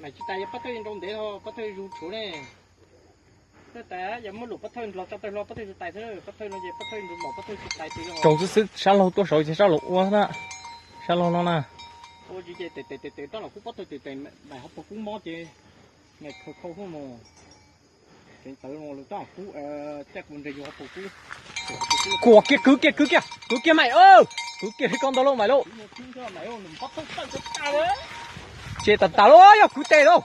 Mas tsis tas yog pob thawj nrau ntev ho pob thawj zus tshuav ne. Txawj tais yog muab luam pob thawj nrog tso tawg hlo pob thawj tsis tais xwb, pob thawj no ces pob thawj nrau npaum pob thawj tsis tais tes. Tsaus xwb xwb sab laug tuaj saud ces sab laug ua na, sab laug no na. Ua tsis ces tes tes tes tes rab los kub pob thawj tes tes mas ho puas kub mob ces niam khau khau xwb mus. Tseev tawv los rab kub, tej kuv nres yus ho puas kub. Kuam kiag, kwv kiag, kwv kiag, kwv kiag mas, kwv kiag li koj ntau lauj mas lauj. Ces tas tas lauj, yog kwv tes lauj.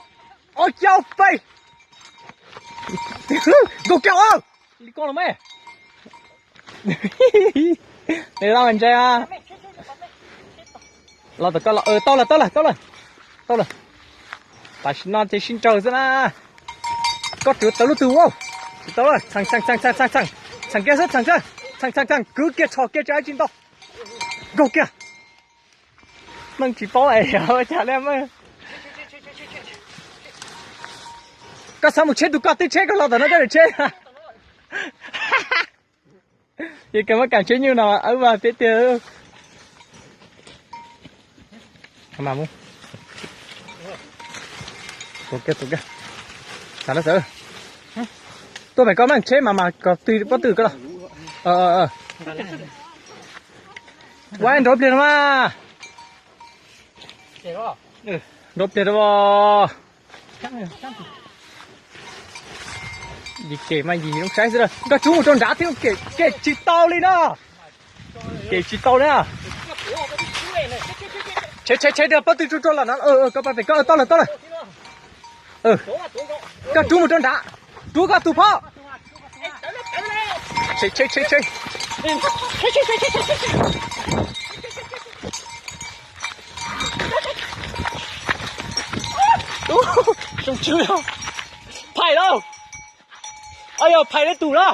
Ob cau peb. Nkaus kiag, li koj los me. Nws laj ntshai a. Los tau koj los, tau lawm, tau lawm, tau lawm, tau lawm. Tam sim no ces sib nraws xwb na. Koj tsuav tawv lub twg ua. Tsis tau lawm, txheem, txheem, txheem, txheem, txheem, txheem kiag xwb, txheem, txheem, txheem kiag xwb, txheem kiag, txheem kiag, kwv kiag tso kiag tsis ai tsis ntau. Nkaus kiag. Ua cas li mas. Koj xav mus tsheb tus koj twb tsheb koj los tom no koj tsheb. Ces kawg muab kam tsheb nyuj no awb vaj peb tiag. Tuav kiag, tuav kiag. Tuaj pem koj meej tsheb mas mas kom twg pob twg koj los. Ua nrov pliag no mas. Nrov pliag rau. Yim kem mas yim zoo saib xwb. Koj tsub mus rau nrad thiab, kem tsis tau li na. Kem tsis tau na. Tshev tshev tshev, pob twg tsuag tsuag los no. Koj pab pem koj, tau lawm tau lawm. Koj rub mus rau nrad, rub koj tus phom. Tshev tshev tshev tshev. Phais lauj. Yog phais li tus na.